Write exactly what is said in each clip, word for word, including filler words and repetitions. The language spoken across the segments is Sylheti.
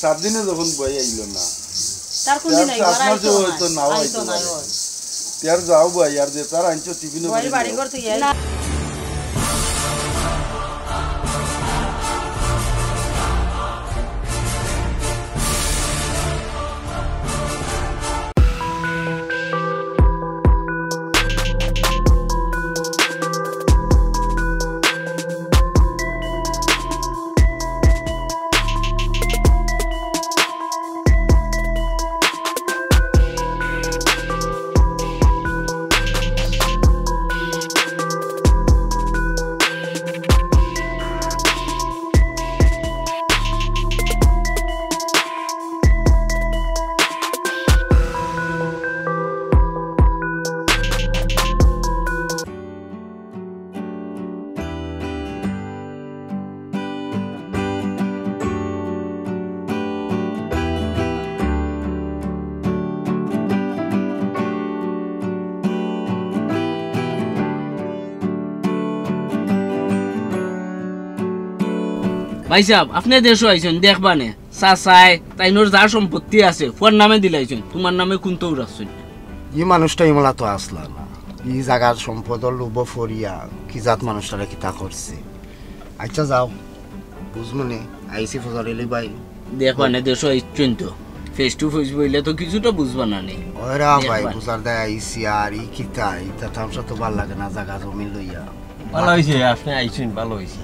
সাত দিনে যখন বই আইল না, তার কোন দিন আইব? আর আপনার আইতো যে নাই, হয়তো নাও আইতো আইতো নাই পারে। ওই। তে আর যাও বই, আর যে তার আনছো টিফিনে বই করে বাড়ি নিও। ঘর থেকে না। ভাইসাব, আপনে দেশো আইছইন, দেখবা নে, চাচায়, তাইনর যা সম্পত্তি আছে, ফুয়ার নামে দিলাইছইন, তুমার নামে কুন্তাউ রাখছইন না। ই মানুষটা ইমলা তো আছলা না। ই জাগার সম্পদর লোভো পড়িয়া কি জাত মানুষটারে কিতা করছে। আইচ্ছা যাও, বুঝমুনে, আইছি ফজর আলী ভাই। দেখবা নে, দেশো আইছইন তো, face to face বইলে তো কিছুটা বুঝবা না নি। ওরা ভাই, দেখবা। বুঝার দায় আইছি, আর ই কিতা, ইতা তামশা তো ভালা লাগে না, জাগা জমি লইয়া। ভালা অইছে, আপনে আইছইন, ভালা অইছে।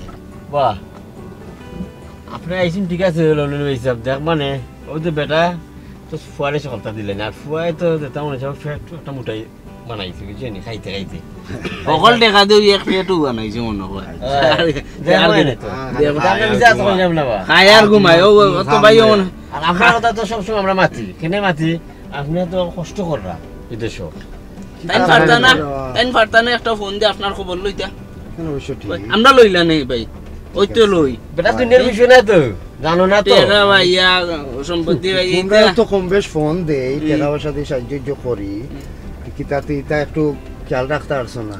বাহ, আপনে আইছইন, ঠিক আছে, ললিন ভাইসাব, দেখবা নে, অউ যে বেটা, তো ফুয়ারে সকলতা দিলাইন, আর ফুয়ায় তো যেতা মনে অয়, পেট একটা মুটাই বানাইছে, বুঝছইন নি? খাইতে খাইতে। হকল টেকা দিয়া এক পেটও বানাইছে মনে অয়। হ্যাঁ। আর দেখো আর না তো। দেখো। তাহলে মিছা তো কইলাম না বা। খায় আর ঘুমায়, ও, ও তো ভাই, ও মনে আর আপনার কথা তো সবসময় আমরা মাতি। কেনে মাতি? আপনে তো কষ্ট কররা, বিদেশো। তাইন পারতা না, তাইন পারতা না একটা ফোন দিয়া আপনার খবর লইতা? কেন অবশ্য ঠিক। আমরা লইলা নি ভাই, ওই তো লই। বেটা, দুনিয়ার বিষয় না তো, জানো না তো। টেকা ভাইয়া, সম্পত্তি ভাইয়া, তোমরা ইতা। তো কম বেশ ফোন দেই, হুম। টেকা পয়সা দিয়া সাহায্য করি। হুম। কিতাতে ইতা একটু খেয়াল রাখতা পারছো না।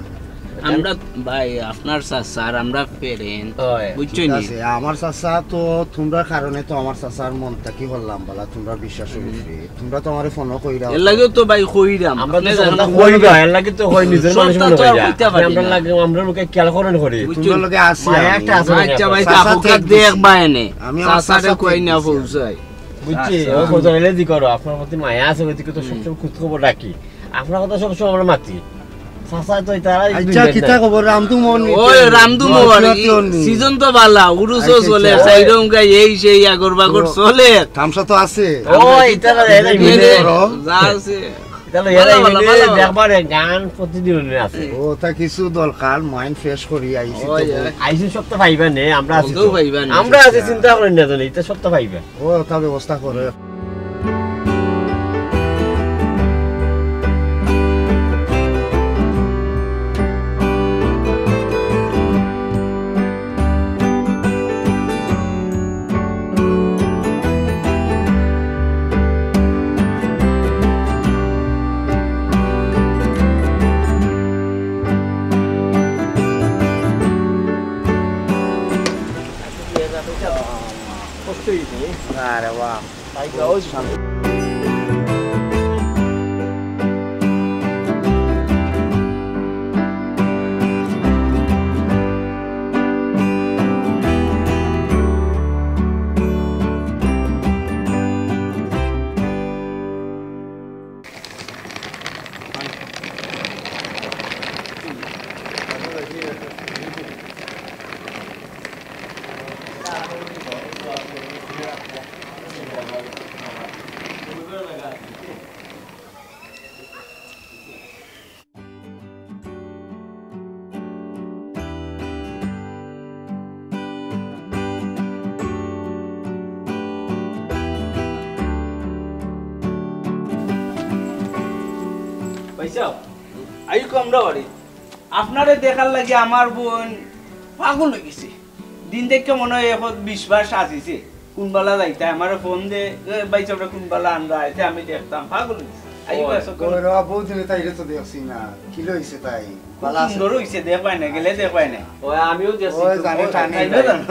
আমরা ভাই, আপনার চাচা আর আমরা friend, ওই। বুঝছো ঠিক নি? আছে, আমার চাচা তো, তোমরার কারণে তো আমার চাচার মন থাকি বললাম, বালা, তোমরা বিশ্বাস হুম। অইছে। তোমরা তো আমারে ফোনও কইরা। এর লাগিও তো ভাই কইরাম। আমরা তো আপনি জানেন না, কইবা, এর লাগি তো কই নিজর মানুষ মনে কইরা। সবটা তো আর কইতা পারি না। আমরা লাগে, আমরা লোকে খেয়াল করেন করি। বুঝছো? তোমরা লগে আছি মায়া আমি। একটা আছে। আচ্ছা ভাই, চাচা কাকুকে ঠিক দেখবা এনে। আমি আমার চাচারে চাচা কই ঠিক না দিছি। পৌঁছাই। বুঝছি, আচ্ছা। ও খোঁজ অইলে দি করো, আপনার প্রতি মায়া আছে, ওই দিকে তো হুম। সবসময় খোঁজ খবর রাখি। আপনার কথা সবসময় আমরা মাতি। চাচা তো তারা আচ্ছা, কিতা খবর? রামদু মোহন নিতে ওই হবে। রামদু মোহন, মোহন নিতে হবে। সিজন তো বালা, উরুসও আচ্ছা, চলে, আচ্ছা। সাইরঙ্গা এই সেই আগর বাগর তো চলে। তামশা তো আছে। ও, আমরা এটা না, এটা এই মিলে যে করো। যা আছে। এটা না, ভালা, এরা ভালা, মিলে ভালা, ভালা। দেখবার গান প্রতিদিন আছে। ও, তা কিছু দরকার, mind fresh করি আইছি ওই, তো। ওই। আইছি সব তো পাইবা নে, আমরা আছি বলতেও তো। পাইবা নে, আমরা আছি, আচ্ছা। চিন্তা করেন না জানি, এটা সব তো পাইবা। ও, তা ব্যবস্থা করে। আরে বাহ। ভাইসাব, আইকো আমরার বাড়ি। আপনারে দেখার লাগি আমার বইন পাগল অই গেছে। দিন দেখিয়া মনে অয় এখন বিশ বার সাজিছে। কুনবালা যাইতা, আমারে ফোন দে, "এ, ভাইসাবরে কুনবালা আনরায়?" এতে আমি দেখতাম, পাগল অই গেছে। আইবা, ও, সকল। ওই রে, বহুত দিনে তাইরে তো দেখছি না। কিলা অইছে তাই? খুব বালা আছে সুন্দর তো? অইছে, দেখবায় না, গেলে দেখবায় না। ওই আমিও দেখছি, ওই খুব জানে, ভালো। টানে। তাই না জানো?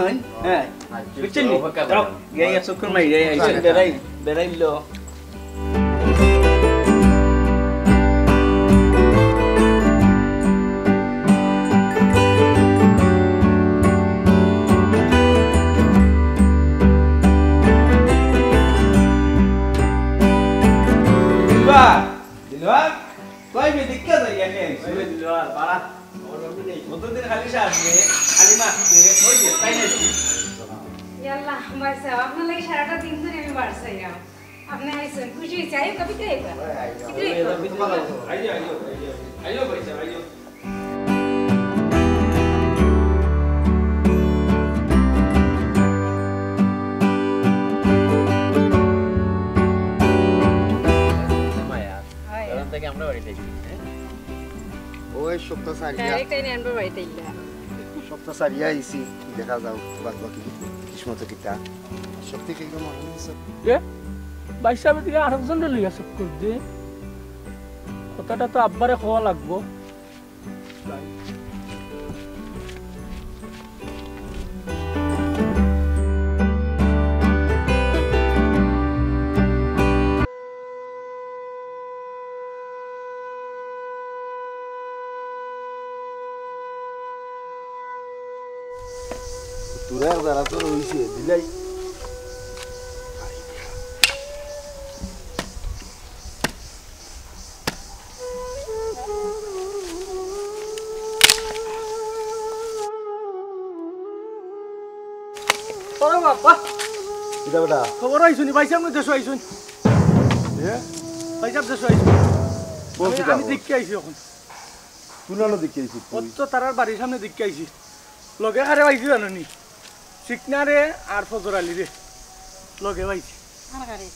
হ্যাঁ। আচ্ছা, বুঝছেন নি? অবাক যাও, হলাম। গিয়া গিয়া চক্কর মারি, এই, এই, জানে, বেড়াই, জানে। বেড়াইলো। বাহ! দিলওয়ার, কই বে, দেখতে যাই আমি আইছি। ওই বে দিলওয়ার, বাড়া। কতদিন খালি সাজবে, খালি মাখবে, ওই যে, তাই নাকি? ইয়াল্লা, ভাই সাহেব, আপনার লাগি সারাটা দিন ধরে আমি বার চাইলাম। আপনি আইছেন, খুশি হয়েছি। আইও, কবি কে আইবা? ওই, আইও। ভিতরে আইও। আইও, আইও, আইও। আইও, ভাই সাহেব, আইও। মায়া, হয়। গরম থেকে আমরা বাড়িতে এসেছি, হ্যাঁ? ওই সপ্তাহ সারিয়া। Direct আইনে আনবো বাড়িতে ইল্লা। সপ্তাহ সারিয়া আইছি, দেখা যাও, বাদ বাকি কিসমতে কিতা। সত্যি কি কোনো মনে হচ্ছে? এ? ভাই সাহেব এদিকে আরেকজনরে লইয়া চক্কর দে। কথাটা তো আব্বারে কওয়া লাগবো। তোরা এক দাঁড়া তো রইছে, দিলাই। ওরে বাবা। কিতা বেটা? খবর আইছনি, ভাই সাহেব না দেশো আইছনি। এ? ভাই সাহেব দেশো আইছনি। কোন আমি, কিতা আমি খবর? দেখি আইছি এখন। তুই না দেখি আইছিস তুই? অত তারার বাড়ির সামনে দেখি আইছি। লগে কারে পাইছি জানো নি? চিকনারে আর ফজর আলীরে লগে পাইছি। আর কারে?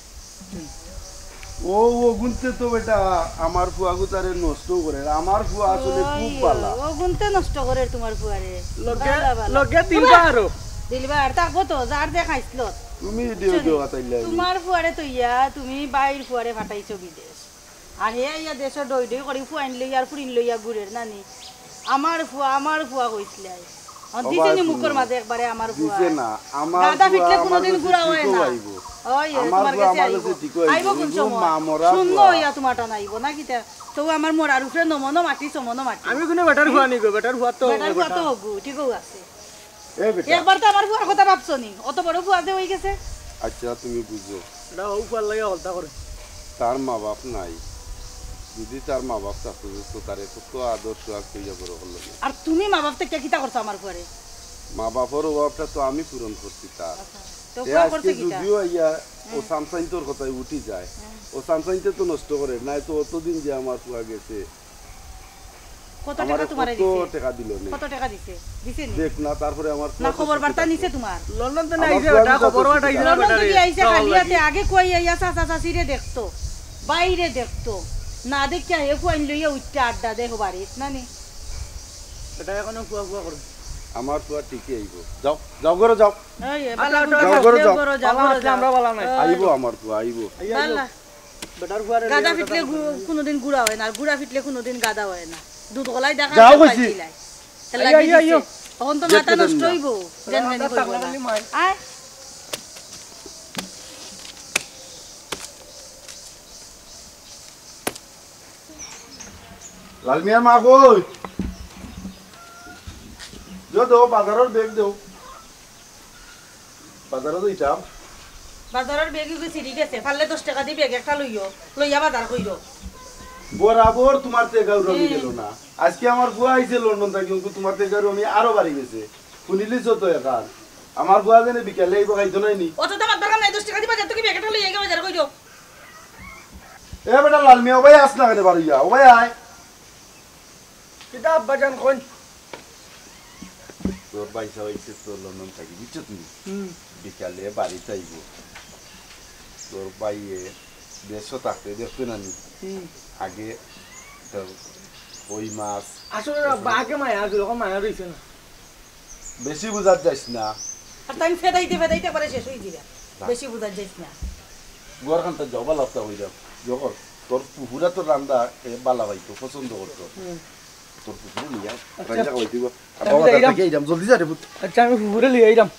ও, অগুনতে তো বেটা আমার ফুয়াগু তারে নষ্ট করে। আর আমার ফুয়া আসলে খুব ওই, বালা। অগুনতে নষ্ট করে তোমার ফুয়ারে। লগে, বালা, বালা। লগে দিলবা আরো। দিলবা আর থাকবো তো, যার যে খাইছিল। তুমি দিও, বুঝছো নি? দিও, আতাইলে আমি। তোমার ফুয়ারে তো ইয়া, তুমি বাইর ফুয়ারে ফাটাইছো বিদেশ। আর হে আইয়া দেশো ডই ডই করি ফুয়াইন লইয়া আর ফুরিন লইয়া ঘুরের নানি। আমার ফুয়া, আমার ফুয়া কইছিলাই। অ, ও দিছে নি ভাই, মুখর শুনো। মাঝে একবারে আমার ফুয়া। দিছে না। আমার গাদা ফুয়া ফিটলে আমার কোনোদিন কাছে ঘুরা হয় ঠিকও না। আইবো। ওই, আমার তোমার ফুয়া কাছে আমার আইবো। কাছে ঠিকও আইবো। আইবো কোন সময়? মা মরা শুনো ফুয়া। ইয়া তোমার টান আইবো না কিতা? তো আমার মরার উপরে নমনো মাটি, সমনো মাটি। আমি কোনো বেটার ফুয়া নি গো, বেটার ফুয়া তো বেটার ফুয়া তো হগু, ঠিকও আছে। এ বেটা। একবার তো আমার ফুয়ার কথা ভাবছো নি, অত বড় ফুয়া যে হয়ে গেছে। আচ্ছা, তুমি বুঝো। এটা ও ফুয়ার লাগে হলতা করে। তার মা বাপ নাই। যদি তার মা বাপ থাকতো, তো তারে কত আদর সোহাগ কইয়া বড় করলো না। আর তুমি মা বাপ থেকে কিতা করছো আমার ফুয়ারে? মা বাপর অভাবটা তো আমি পূরণ করছি তার। আচ্ছা, তো এ ফুয়া আজকে করছে কিতা? যদিও আইয়া ও হুম। সামসাইন্তর কথায় উঠি যায়, হুম। ও সামসাইন্তে তো নষ্ট করে, নাই তো অতদিন যে আমার ফুয়া গেছে, কত আমারে টাকা তোমারে কত দিছে? টাকা দিল নে? কত টাকা দিছে? দিছে নি? দেখ না, তারপরে আমার না, খবর বার্তা নিছে তোমার? লন্ডন তো আমার নাই যে ফুয়া বেটা, খবর বার্তা আইছে না লন্ডন বেটা রে। থেকে আইছে খালি হাতে, আগে কই আইয়া চাচা চাচিরে দেখতো, বাইরে দেখতো। না দেখিয়া হে ফুয়াইন লইয়া উঠতে আড্ডা দেখো বাড়িত, না নি? এটা এখনো ফুয়া ফুয়া করে। আমার ফুয়া ঠিকই আইবো। যাও, যাও ঘরে যাও। এই, এ, আচ্ছা, বালা আচ্ছা, যাও ঘরে যাও। ঘরে যাও, বালা ঘরে আছে, যাও। আমরা বালা নাই। ওই। আইবো আমার ফুয়া, আইবো। আইয়া, আইয়া। বালা। বেটার ফুয়ারে গাদা লইয়া ফিটলে বেটার গু-, কোনোদিন গুড়া হয় না, আর গুড়া ফিটলে কোনোদিন গাদা হয় না। দুধ গলাই দেখা যাও যায় কইছি। পাইছিলাই। খেলা আইও, আইও, গিয়ে আইও। দিছে। তখন তো গেট মাথা কেটে নষ্ট নিলাম। হইবো। যেন তেন রাস্তা কইবো না। খালি মাই। আয়। লালমিয়ার মা কই? দেও, দেও, বাজারর ব্যাগ দেও। বাজারো যাইতাম। বাজারর ব্যাগ ইগু ছিড়ি গেছে, পারলে দশ টাকা দি ব্যাগ একটা লইও, লইয়া বাজার কইরো। বরাবর তোমার টেকা উড়ানি হুম। গেল না। আজকে আমার ফুয়া আইছে লন্ডন থাকি, কিন্তু তোমার টেকা উড়ানি আরো বাড়ি গেছে। শুনিলিছো তো এখান। আমার ফুয়া যেন বিকালে আইবো, খাইতো নাই নি? অত তো আমার দরকার নাই, দশ টাকা দি বাজার থাকি ব্যাগ একটা লইয়া গিয়া বাজার কইরো। এ বেটা লালমিয়া, ও ভাই আস না কেনে বারইয়া? ও ভাই আয়। কিতা আব্বা জান কইন? তোর ভাইসাব আইছে তো লন্ডন থাকি, বুঝছো তুমি? হুম। বিকালে বাড়িত আইবো। তোর ভাইয়ে দেশো থাকতে দেখতে নানি। হুম। আগে তোর কই মাছ। আসলে না, আগে মায়া আছিল, এখন মায়া রইছে না। বেশি বুঝাত যাইস না। আর তাই ফেদাইতে ফেদাইতে একবারে শেষ হয়ে যাবে। না। বেশি বুঝাত যাইস না। ঘর খান তো জবা লাভটা হয়ে যাও। জগর। তোর ফুফুরা তো রান্দা এ বালা পাইতো, পছন্দ করতো। তোর ফুফুরে নিয়া আচ্ছা। রান্দা খাওয়াই দিব। আর আমি বাবা, যাইরাম। তাড়াতাড়ি আইরাম, জলদি যা রে পুত। আচ্ছা, আমি ফুফুরে লই আইরাম।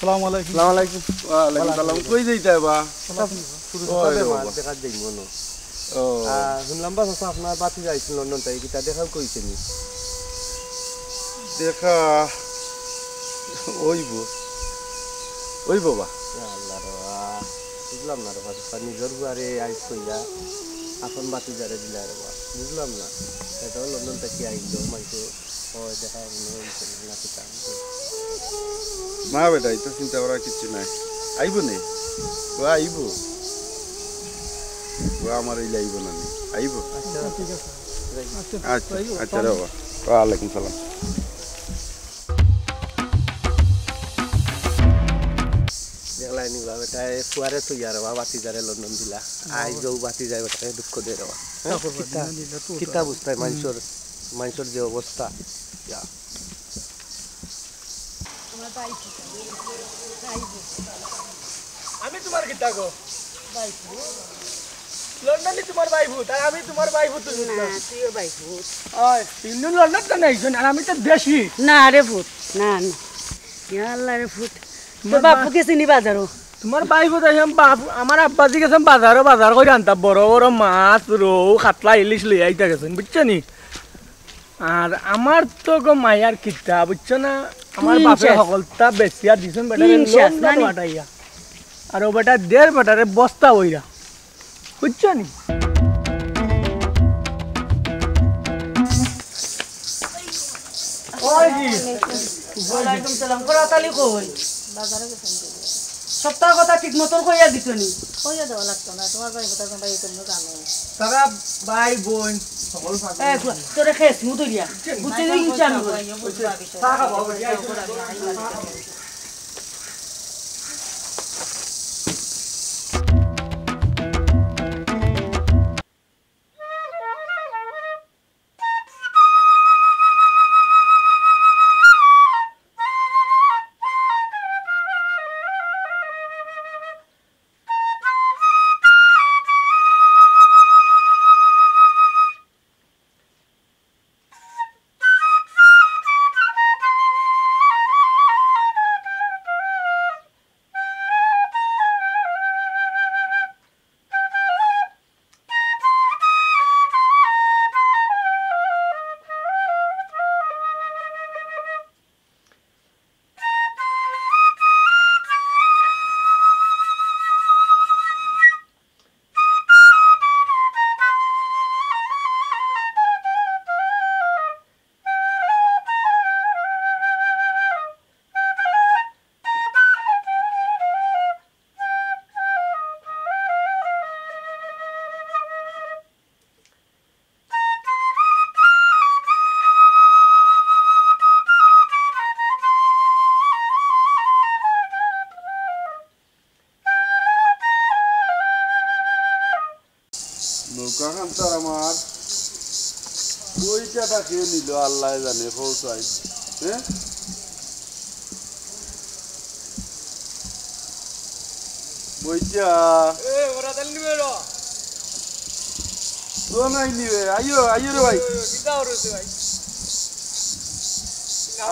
আসসালামু আলাইকুম। আসসালামু আলাইকুম। ওয়ালাইকুম সালাম। কই যাইতায় বা? চাচা, ছোট ওই চাচারে রে মাছ বাবা। দেখাত যাইমু নু। ও। আহ, হুনলাম বা চাচা আপনার ভাতিজা আইছইন লন্ডন থাকি, কিতা দেখা অইছে নি? দেখা অইবো। অইবো বা। ইয়া আল্লাহ রে বা। বুঝলাম না রে বা, চাচা নিজর ফুয়ারে আইজ কইয়া আপন ভাতিজারে দিলা রে বা। বুঝলাম না। ইটা লন্ডন থাকি আইলো, মাইনষে ওই দেখা মনে অইছে না, না কিতা। না বেটা, ইতা চিন্তা করার কিচ্ছু নাই। আইবো নে? ও আইবো। ও আমার অইলে আইবো না নি? আইবো। আচ্ছা, ঠিক আছে। আচ্ছা, আচ্ছা, আইবো। আচ্ছা রে বাবা। ওয়ালাইকুম সালাম। দেখলায় নি বা বেটা, এ ফুয়ারে থইয়া রে বা, ভাতিজারে লন্ডন দিলা। আইজ অউ ভাতিজায় বেটারে দুঃখ দে রে বা। হ্যাঁ? কিতা, কিতা বুঝতায় মাইনষর, মাইনষর যে অবস্থা। ইয়া। আমি তুমার কিতা গো? লন্ডনি তুমার ভাইফুত, আর আমি তুমার ভাইফুত তুই না, না। তুইও ভাইফুত। ওই, তিনজন লন্ডন তো নাই, আর আমি তো দেশি। না রে ফুত, না, না। ইয়া আল্লাহ রে ফুত। তোর বাপু গেছে নি বাজারো? তুমার ভাইফুত আইছইন, বাপ, আমার আব্বাজি গেছইন বাজারো, বাজার করি আনতা, বড় বড় মাছ, রউ, কাতলা, ইলিশ লইয়া আইতা গেছইন, বুঝছো নি? আর আমার তো গো মায়ার কিতা, বুঝছো না? আমার বাপে হকলতা বেচিয়া দিছইন বেটারে লন্ডন পাঠাইয়া। আর অউ বেটা দের বেটারে বস্তা বইরা। বুঝছো নি? ওই জি। ওয়ালাইকুম সালাম। করাত আলী কই? বাজারো গেছইন। সপ্তাহ কথা ঠিক মতন কইয়া দিছো নি? কইয়া দেওয়া লাগতো না, তুমার ভাইফুত ভাই তো জানো। তারা ভাই বইন হকল পাগল। এ, তোরে খেস মুদুরিয়া। বুঝতে দিন চালু করে। চা খাবো। নৌকাখান তো আমার কইটাটা কে নিল আল্লায় জানে, পৌঁছাই। হ্যাঁ? বইটা। এ, ওরা তাহলে নিবে রে। তো নাই নিবে। আইও, আইও রে ভাই। এ, কিতা করছে ভাই?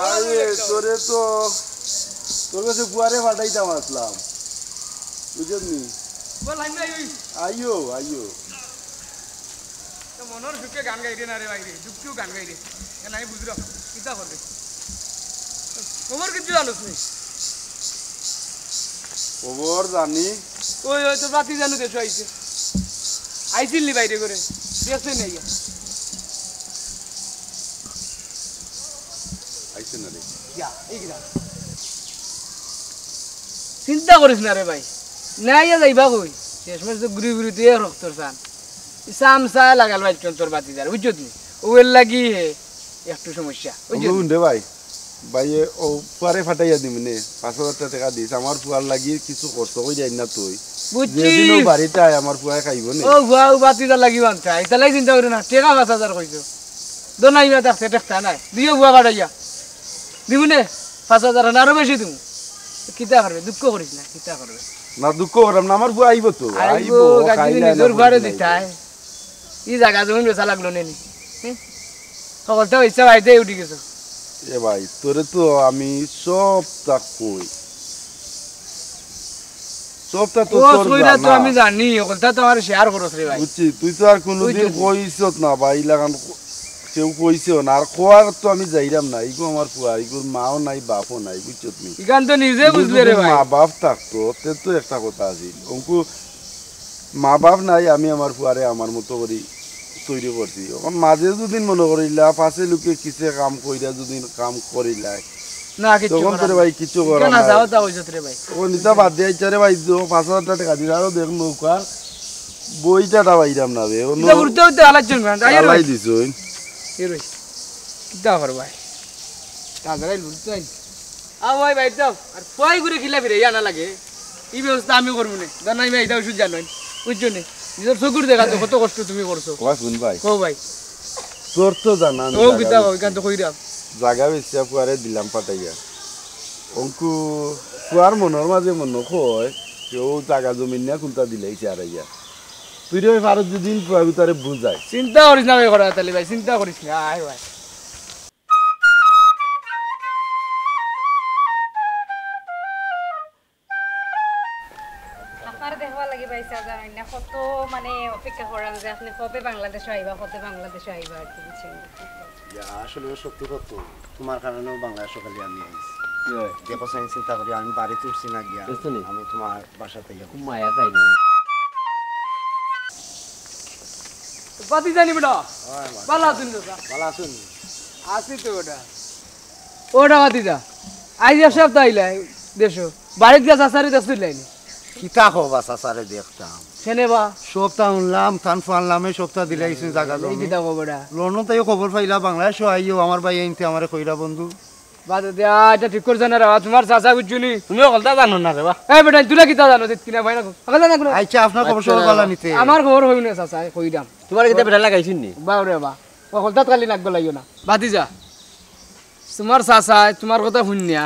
আরে, তোরে তো, তোর কাছে ফুয়ারে পাঠাইতাম আছলাম। বুঝছস নি? বল, লাইন নাই, ওই। আইও, আইও। তো মনর সুখে গান গাইরে না রে ভাইরে, দুঃখেও গান গাইরে। কেনে আমি বুঝরাম, কিতা করবে? খবর কিচ্ছু জানোস নি? খবর জানি। ওই, ওই, তোর ভাতিজা নু দেশো আইছে। আইছিল নি বাইরে করে? দেখছস নি আইয়া? আইছে না রে। ইয়া, এই কিতা? চিন্তা করিস না রে ভাই, না আইয়া যাইবা কই? শেষমেশ তো ঘুরি ঘুরি তুই এক রক্তর চান। ই চামচা লাগাল বাইচ্চন তোর ভাতিজার, বুঝছত নি? অউ এর লাগি হে একটু সমস্যা, বুঝছত নি? হুন রে ভাই, ভাইয়ে, অউ ফুয়ারে ফাটাইয়া দিমু নে, পাঁচ হাজার টেকা দিস, আমার ফুয়ার লাগি কিছু খরচ করি আইন না তুই। বুঝছি। যেদিন অউ বাড়িত আয়, আমার ফুয়ায় খাইবো নে। অউ ফুয়া, অউ ভাতিজার লাগি বানতে, ইতার লাগি চিন্তা করিও না, টেকা পাঁচ হাজার কইছো। দোনাই মা দেখতে টেকতা নাই, দিও ফুয়া ফাটাইয়া। দিমু নে, পাঁচ হাজার না, আরো বেশি দিমু। কিতা করবে, দুঃখ করিস না, কিতা করবে। না, দুঃখ করাম না, আমার ফুয়া আইবো তো, আইবো, আইবো, গাজী খাইলে নিজর না ফুয়ারে খাইলে। দিতায়। ই জাগা জমিন বেচা লাগলো নে নি? হুম? হকলতা ইচ্ছা বাইতে উঠি গেছো। এ ভাই, তোরে তো আমি সবতা কই। সবতা তো ও তোর কইরা তো জানা। আমি জানি, হকলতা তো আমার শেয়ার করস রে ভাই। বুঝছি, তুই তো আর কোনোদিন কইছস না ভাই, ইলাখান ক-, কেউ কইছেও না। আর কওয়ার তো আমি যাইরাম না। ইগু আমার ফুয়া, ইগুর মাও নাই, বাপও নাই, বুঝছত নি? ইখান তো নিজে বুঝলে রে ভাই। মা বাপ থাকতো, তে তো একটা কথা আছিল। অঙ্কু মা বাপ নাই, আমি আমার ফুয়ারে আমার মতো করি তৈরি করছি। অখন মাঝে যুদিন মনে করিলা, পাছে লোকে কিসে কাম কইরা যুদিন কাম করিলায়, না, কিচ্ছু তখন করার তো রে নাই। ভাই কিচ্ছু করার না নাই। যাও, যাও, ইজ্জত রে ভাই। অখন ইতা বাদ দিয়া ইচ্ছা রে ভাই, তো পাঁচ হাজার টেকা দিলে আরো দেখ নৌকার বইটা বাইরাম না রে। অন্য ইতা উড়তে উড়তে হালাইছইন, আইও রে ভাই। হালাই দিছইন। এ রে, কিতা কর ভাই? তাজা রাইল উড়তে আইন। আও ভাই, ভাই, দাও। আর ফুয়াই করে খিলা ফিরে ইয়া না লাগে। ই ব্যবস্থা আমি করমু নে। জানাই ভাই, ইতা ওষুধ জানোইন। বুঝছো নি? নিজর চকুর দেখা তো কত কষ্ট তুমি করছো। ওয়া শুন ভাই। কও ভাই। তোর তো জানা আমি ও জাগা কিতা বেচছি। কও, ইখান তো কইরাম। জাগা বেচিয়া ফুয়ারে দিলাম পাঠাইয়া। অঙ্কু ফুয়ার মনর মাঝে মনো কয়, কেউ জাগা জমিন নিয়া কুন্তা দিলাইছে আরাইয়া। তুই রে ফারত যুদিন ফুয়া গুতারে বুঝাই। চিন্তা করিস না ভাই, করা তালি ভাই, চিন্তা করিস না। আয় ভাই। আপনারে দেখবার লাগি ভাই, চা জানেন না, কত মানে অপেক্ষা করলাম যে আপনি কবে বাংলাদেশে আইবা, কবে বাংলাদেশে আইবা আর কি, বুঝছেন? ইয়া, আসলে সত্যি কথা, তোমার কারণেও বাংলাদেশে খালি আমি আইছি। ইয়ে। দেখো, সাইন চিন্তা করি, আমি বাড়িত উঠছি না গিয়া। বুঝছো নি? আমি তোমার বাসাত আইয়া খুব মায়া তাই না? বাতি জানি বেটা। ওই মা। ভালা আছইন তো, স্যার? ভালা আছইন? আছি তো বেটা। ওটা বাতি যা। আইজ এক সপ্তাহ আইলা দেশো। বাড়িত গিয়া চাচারে দেখছইন নাইনি? কিতা কও বা চাচারে দেখতাম? কেনে বা? সপ্তাহ হুনলাম, তান ফুয়ার নামে সপ্তাহ দিলাইছইন জাগা এই জমি। কিতা কও বেটা? লন্ডন তাইও খবর পাইলা, বাংলাদেশো আইও, আমার ভাই আইনতে আমারে কইরা বন্ধু। বাদ দে, আ, ইটা ঠিক করছো না রে বা, তোমার চাচা বুঝছো নি? তুমি হকলতা জানো না রে বা। এই বেটা, তুই কিতা জানো? দেখতে না ভাই না, হকলতা না কোনো। আচ্ছা, আপনার খবর সবর ভালা নিতে। আমার খবর হইল না চাচা, কইরাম। তোমার কিতা বেটা লাগাইছইন নি? বাউ রে বা, হকলতা খালি নাক গলাইও না। বাতি যা। তোমার চাচায় তোমার কথা হুনিয়া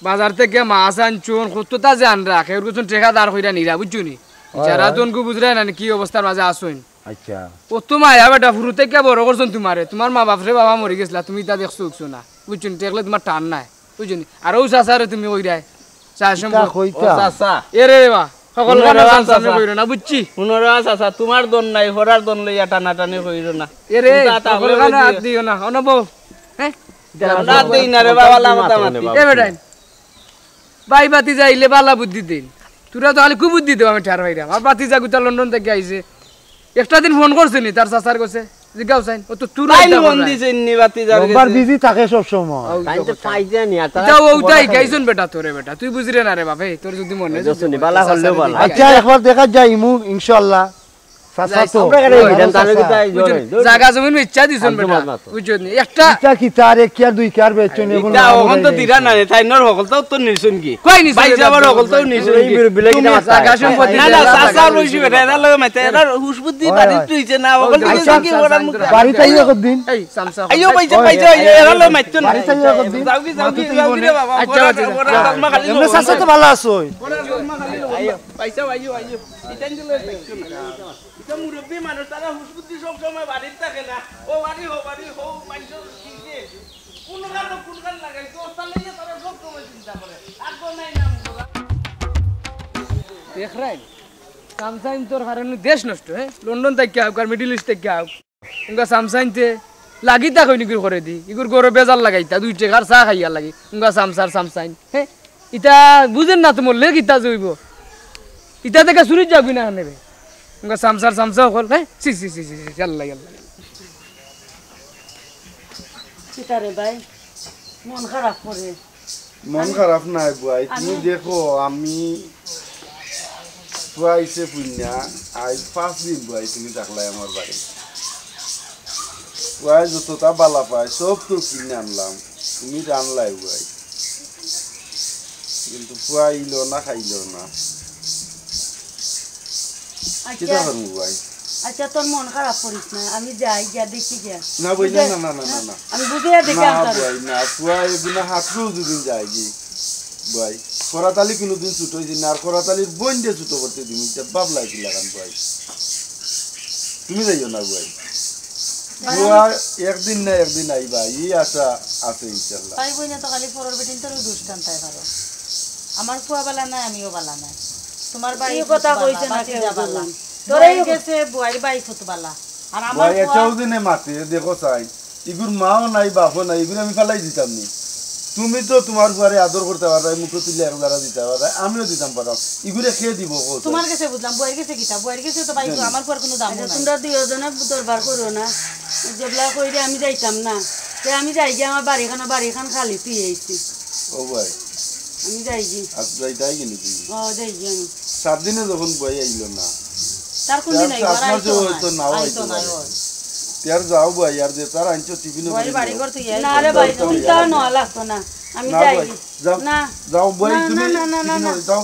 বাজার থাকি মাছ আনছইন, কততা যে আনরা, কেউর গেছুন টেকা ধার কইরা নিরা, বুঝছো নি? হয়, যারা হয়। তনকু বুঝরায় না নি কি অবস্থার মাঝে আছইন। আচ্ছা। অত মায়া বেটা, হুরু থাকি বড় করছইন তোমারে, তোমার মা বাপরে বাবা মরি গেছলা, তুমি ইতা দেখছো উঠছো না, বুঝছো নি? টেকলে তোমার টান নাই, বুঝছো নি? আর অউ চাচারে তুমি কইরায়, চা সম্পর্ক। কইতা? ও চাচা। এ রে বা, হকল হুনো রে কামে বা চাচা চাচা। কইরো না, বুঝছি? হুনো রে বা চাচা, তোমার দন নাই, হরার দন লইয়া টানাটানি কইরো না। এ রে, তুমি তা হকল তাহলে কামে ওই যে হাত দিও না, অনব। হ্যাঁ? আমরা দেই না রে বাবা, লামাতা মাতি। এ বেটাইন, ভাই ভাতিজা আইলে বালা বুদ্ধি দেইন। তোরা তো খালি কুবুদ্ধি দেও, আমি ঠার পাইরাম। আর ভাতিজা গুতা লন্ডন থাকি আইছে। একটা দিন ফোন করছে নি তার চাচার কাছে? জিগাও চাইন। ও তো তোর তাইন ফোন দিছেন নি ভাতিজার কাছে? বিজি থাকে সব সময়। তাইন তো পাইছে নি, আর তারা ইটা ও খবর উঠাই রাখে। গাইছন বেটা তোরে বেটা। তুই বুঝরে না রে বাপে, তোর যদি মনে হয় যদি বালা মনে হয়, হলেও বালা। আচ্ছা, একবার দেখা যায় ইমু, ইনশাআল্লাহ। চাচা তো। আমরা কেন ওই, এই বিধান তাহলে চাচা। কি তাই বুঝছেন? জোরে, জোরে। জাগা জমিন ইচ্ছা দিছেন আর বেটা। তোমার মা তো। বুঝছেন নি? একটা কিতা রে, কিয়ার দুই কিয়ার বেচছইন, এগুলো ইটা না অখন তো বলে। দিরা না রে, তাই নর হকলতাও তো নিছইন কি? কই নিছইন ভাই রে যাবার বাবা? হকলতাও নিছইন এই কি? মুরব্বি লাগি তুমি না মাতো। জাগা সম্পত্তি না, না, দিলা, চাচা জাগা রইছি বেটা, এরা লগে মাতে, এরা হুশ বুদ্ধি ওই, বাড়িত ওই। রইছে না, হকল আচ্ছা, দিছে কি আচ্ছা, ওরা আচ্ছা, মুখ আচ্ছা। বাড়িত আইও কদিন? এই, চামচা আইও, হকল। বাইজা, ওই, বাইজা, ওই, আইও, এরা লগে মাততো না। বাড়িত আইও কদিন? যাও কি, যাও কি, মাতো তো যাও কি ইবনে। রে বাবা, আচ্ছা, ওরা, আচ্ছা, ওরা আচ্ছা। জন্ম খালি এমনি লোক। চাচা তো ভালা আছো। ওরা জন্ম খালি লোক। আইও, বাইজা, আইও, আইও। ইটা মুরব্বি মানুষ, তারা হুশ বুদ্ধি সব সময় বাড়িত থাকে না। ও বাড়ি হো, বাড়ি হো, মানুষের কি যে কোন কারণে কোন কারণ লাগাই, তো তাহলে যে তারা সব সময় চিন্তা করে। আর তো নাই নাম করা। দেখরায়, চামচাইন্তর কারণে দেশ নষ্ট, হ্যাঁ? লন্ডন থাকি আউক আর মিডল ইস্ট থাকি আউক। উনকা চামচাইন্তে লাগি তা কইনি করে দি। ইগুর গরো বেজার লাগাইতা, দুই টেকার চা খাইয়া লাগি। উনকা চামচার চামচাইন, হ্যাঁ? ইতা বুঝের না তো মরলে কিতা জইব? ইতা থাকি চুরি যাবি না নেবে। উনকা চামচার চামচা হকল, হ্যাঁ? ছি, ছি, ছি, ছি, ছি, আল্লাহ, আল্লাহ। কিতা রে ভাই? মন খারাপ করে। মন আমি খারাপ নাই বুয়াই, তুমি আমি দেখো, আমি ফুয়া আইছে পুইন্যা, আইজ পাঁচ দিন বুয়াই তুমি থাকলাই আমার বাড়ি। বুয়াই যতটা বালা পায়, সব তো কিনে আনলাম। তুমি রানলাই বুয়াই, কিন্তু ফুয়া আইলো না, খাইলো না। আচ্ছা, কিতা করমু বুয়াই? আচ্ছা, তোর মন খারাপ করিস না, আমি যাই, গিয়া দেখি গিয়া। না বুয়াই, না, বুঝে-, না, না, না, না, হ্যাঁ? না। আমি বুঝিয়া দেখি না আনতাম। বুয়াই, না, ফুয়া এগুনা হাতকেও দুদিন যায়গি। বুয়াই, করাতালি কোনোদিন ছুটো অইছে না, আর করাতালির বইনরে ছুটো করতে দিমু, ইটা ভাবলায় কিলাখান বুয়াই। তুমি যাইও না বুয়াই। বুয়া একদিন না একদিন আইবা, ই আশা আছে ইনশাআল্লাহ। তাই বইনে তো খালি পরর বেটিন্তরউ দুষ টানতায় পারো। আমার ফুয়া বালা নায়, আমিও বালা নায়। তোমার ভাই ই কথা কইছে না কেউ বালা। তোরাই বুয়াইর গেছে, বুয়াইর ভাই ফুত বালা। আর আমার বুয়াই ফুয়া এটাও দিনে মাতে, দেখো চাই। ইগুর মাও নাই, বাপও নাই, ইগুরে আমি ফালাই দিতাম নি। তুমি তো তোমার ফুয়ারে আদর করতা পাররায়, মুখো তুলিয়া এক লাড়া দিতা পাররায়, আমিও দিতাম পাররাম। ইগুরে কে দিবো, কও তো? তোমার গেছে বুঝলাম, বুয়াইর গেছে কিতা? বুয়াইর গেছে তো ভাই, জানি। আমার ফুয়ার কুনু দামও আচ্ছা, নাই। তোমরা দুইওজনে দরবার করো না। যেবলা কইরে আমি যাইতাম না। তে আমি যাইগি আমার বাড়িখানো, বাড়িখান খালি থুই আইছি। ও বুয়াই। আমি যাইগি। আজ যাইতায় গি নি তুমি? ও, যাইগি আমি। সাত দিনে যখন বুয়াই আইলো না, তার কুন দিন আইবো? আর আইতো নায়। নাও আইতো নায়। তে আর যাও বুয়াই, আর যে তার আনছো টিফিনো বুয়াই করি বাড়ি দিও। ঘর থুই আইতো। না রে ভাই, যাও, তুমি যাও। তাও নেওয়া লাগতো না। আমি না যাই। বুয়াই, যাও। না। যাও বুয়াই, না, তুমি না, না, না, না, টিফিনো না। যাও।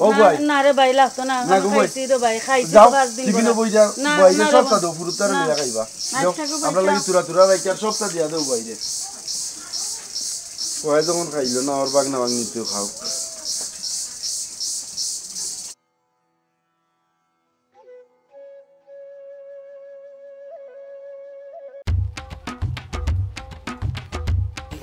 ও না, বুয়াই। না রে ভাই, লাগতো না। না আমি গো বুয়াই। খাইছি রে ভাই, খাইছি তো যাও, পাঁচ দিন টিফিনো করে। বই যাও, না, বুয়াই যে না রে সবটা ভাই। দেও, ফুরুতারে না। লইয়া খাইবা। আচ্ছা যাও, গো ভাই, আমরা লাগি যাও। তুরা তুরা রাখিয়া সবটা দিয়া দেও বুয়াইরে। বুয়াই যখন খাইলো না, ওর বাগনা বাগনি তো খাও।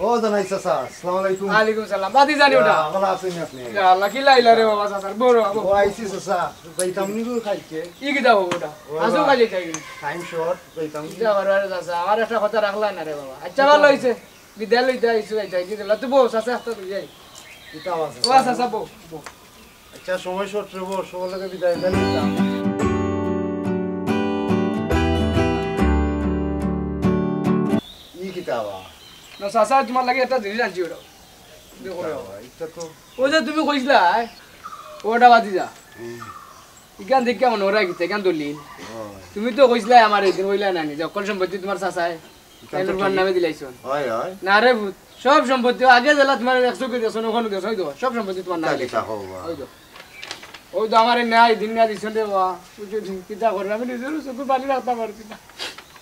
ও জানাই চাচা, আসসালামু আলাইকুম। ওয়ালাইকুম সালাম। বাতি জানি ওটা। ইয়া, ভালা আছইন আপনি? ইয়া আল্লাহ, কিলা আইলা রে বাবা, চাচার বড় বাবা। ও আইছি চাচা, যাইতাম নি গো কাইলকে। ই কিতা বাবা ওটা? ও আসো বাবা। কাইলকে যাইবি। Time short, যাইতাম নি। ইটা বারবার চাচা, আমার একটা কথা রাখলা না রে বাবা। আচ্ছা, ভালা অইছে। বিদায় লইতা আইছো, যাইতা আইছো, দিলা তো বউ, চাচা, একটা লই যাই। কিতা আছে? ও, চাচা, বউ, বউ। আচ্ছা, সময় short রে বউ, সবার লগে বিদায় লইতাম। ই কিতা বা? না, চাচা, তোমার লাগি একটা জিনিস আনছি, ওটা। দেখো, কিতা বা? ইটা তো ওই যে তুমি কইছিলা, ওটা বাদ দিয়া। হুম। ইখান দেখিয়া মনো অয় কিতা, ইখান দলিল। অয়। তুমি তো কইছিলায় আমারে ইদিন, কইলায় না নি, যে অকল সম্পত্তি তোমার চাচায় ইখান তো তাইন উরফার ঠিক। নামে দিলাইছইন। অয়, অয়। না রে পুত, সব সম্পত্তি আগে যেলা তোমার এক চউখে দেখছইন, অখনো দেখছইন, অউ দেখো, সব সম্পত্তি তোমার নামে কিতা লেখা। কিতা কও বা? অউ দেখো। অউ তো আমারে ন্যায় দিন ন্যায় দিছইন রে বাবা। বুঝছো নি? কিতা করবে? আমি নিজর চউখর পানি রাখতাম পারছি না।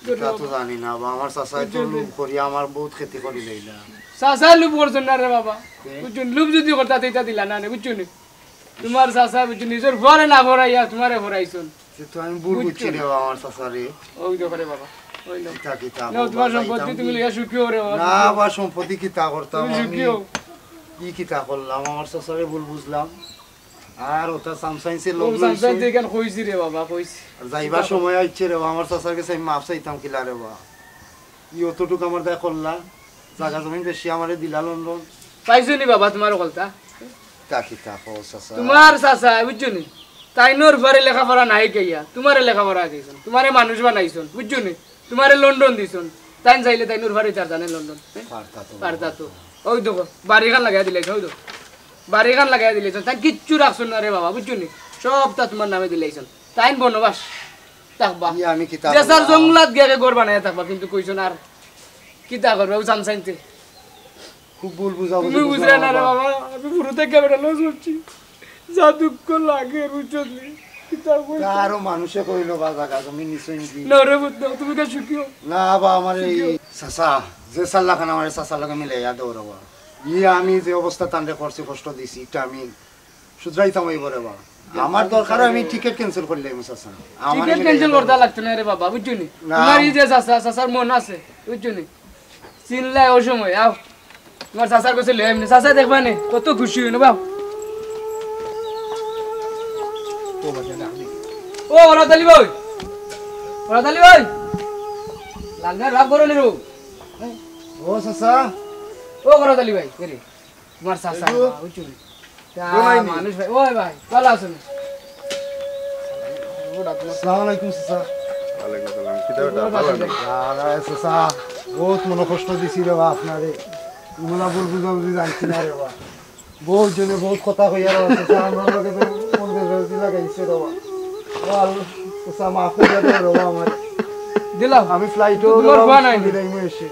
কিতা তো জানি না বা, আমার চাচায় তো বুঝছো নি? লোভ করি আমার বউত ক্ষতি করিলাইলা। চাচায় লোভ করছইন না রে বাবা। তে? বুঝছো নি? লোভ যুদি করতা, তে ইতা দিলা না নে, বুঝছো নি? তোমার চাচায় বুঝছো, নিজর ফুয়ারে না ফড়াইয়া তোমারে ফড়াইছইন। সে তো আমি ভুল বুঝছি রে বাবা, আমার চাচারে। অউ দেখো রে বাবা, অউ নাও। কিতা কিতা নাও, বাবা, তোমার সম্পত্তি তুমি লইয়া সুখী অও রে বাবা। না বাবা, সম্পত্তি কিতা করতাম তুমি আমি? সুখী অও। ই কিতা করলাম, আমার চাচারে ভুল বুঝলাম। আর ওটা সামসাইন্সে লোভ অউ লইছে। সামসাইন্সে ইখান কইছি রে বাবা, কইছি। আর যাইবার সময় আইছে রে বাবা, আমার চাচার গেছে আমি মাফ চাইতাম কিলা রে বাবা। ই অতটুক আমার দায় করলা, জাগা জমিন বেশি আমারে দিলা লন্ডন। পাইছো নি বাবা তোমার অকলতা? তা কিতা কও চাচা? তোমার চাচায়, বুঝছো নি? তাইনর ফুয়ারে লেখাপড়া না হিকাইয়া, তোমারে লেখাপড়া হিকাইছইন, তোমারে মানুষ বানাইছইন, বুঝছো নি? তোমারে লন্ডন দিছইন, তাইন চাইলে তাইনর ফুয়ারে দিতায় জানে লন্ডন, হ্যাঁ? পারতা তো। পারতা তো। অউ দেখো, বাড়িখান লাগাইয়া দিলাইছইন, অউ দেখো। বাড়িখান লাগাইয়া দিলাইছইন, তাইন কিচ্ছু রাখছইন না রে বাবা, বুঝছো নি? সবতা তোমার নামে দিলাইছইন। তাইন বনবাস থাকবা। ই আমি কিতা যে যার করলাম? জংলাত গিয়া ঘর বানাইয়া থাকবা, কিন্তু কইছইন আর কিতা করবে, অউ সামসাইন্সে। খুব ভুল বুঝাবুঝি তুমি করছো বুঝরায় না রে বাবা। বাবা, আমি হুরু থাকি বেটা লস করছি। যা দুঃখ লাগে, বুঝছো নি? কিতা কইতাম? তা আরো মানুষে কইলো বা জাগা জমি নিছইন কি? না রে পুত, না, তুমি কা সুখী অও? না বা, আমার এই সুখী অও। চাচা, যে চার লাখ আনা আমার চাচার লগে মিলাইয়া দেও রে বা। ই আমি যে অবস্থা তানরে করছি, কষ্ট দিছি, ইটা আমি শুধরাইতাম অইবো রে বা। আমার দরকার আমি টিকিট cancel করিলাইমু চাচা। আমার টিকিট cancel করতা লাগতো না রে বাবা, বুঝছো নি? না। তোমার ই যে চাচা, চাচার মন আছে, বুঝছো নি? চিল্লায় অউ সময়, আও। তোমার চাচার গেছে লই আইমু নে, চাচায় দেখবা নে, কত খুশি অইন, বাও। ও বাবা, না, আমি। ও, ওরাত আলী ভাই। ওরাত আলী ভাই। লাল ভাই, রাগ করো নি রো। ও চাচা। ও, ওরাত আলী ভাই, এরে। তোমার চাচা, বুঝছো নি? তা মানুষ ভাই, ওই ভাই, ভালা আছো নি? আসসালামু আলাইকুম চাচা। ওয়ালাইকুম আসসালাম। কিতা বেটা, ভালা নি? আরে চাচা, বউত মনো কষ্ট দিছি রে বা আপনারে। ইগুলা ভুল বুঝাবুঝি জানছি না রে বা। বউত জনে বউত কথা কইয়া রে বা চাচা, আমরার লগে তো মন বেজার দিলা গাইছে রে বা। ও আল্লাহ, চাচা মাফ করিয়া দেও রে বা আমারে। দিলাম। আমি ফ্লাইটও তোমার রে বা ভয় নাই। সুবিধাই মনে হইছে।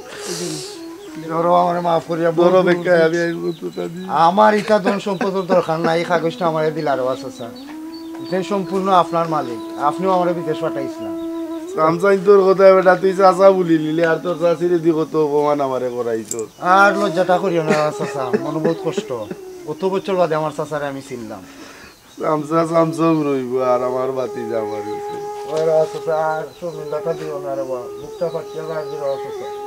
ধরো, আমারে মাফ করিয়া বড় বেকায় আমি আইব তো তাদি। আমার ইতা ধন সম্পদর দরকার নাই, এই কাগজটা আমারে দিলা রে বা চাচা। ইটা সম্পূর্ণ আপনার মালিক, আপনেও আমারে বিদেশ পাঠাইছলা। চামচাইন্তর কথা বেটা, তুই চাচা বুলি নিলে, আর তোর চাচিরে দি কত অপমান আমারে করাইছস। আর লজ্জাটা করিও না চাচা, মনো বহুত কষ্ট। অত বছর বাদে আমার চাচারে আমি চিনলাম। চামচা চামচাউ রইব, আর আমার ভাতিজা আমার হইছে। ওরে চাচা, আর শরমিন্দাটা দিও না রে বা, বুকটা ফাটিয়া যায় রে বা চাচা।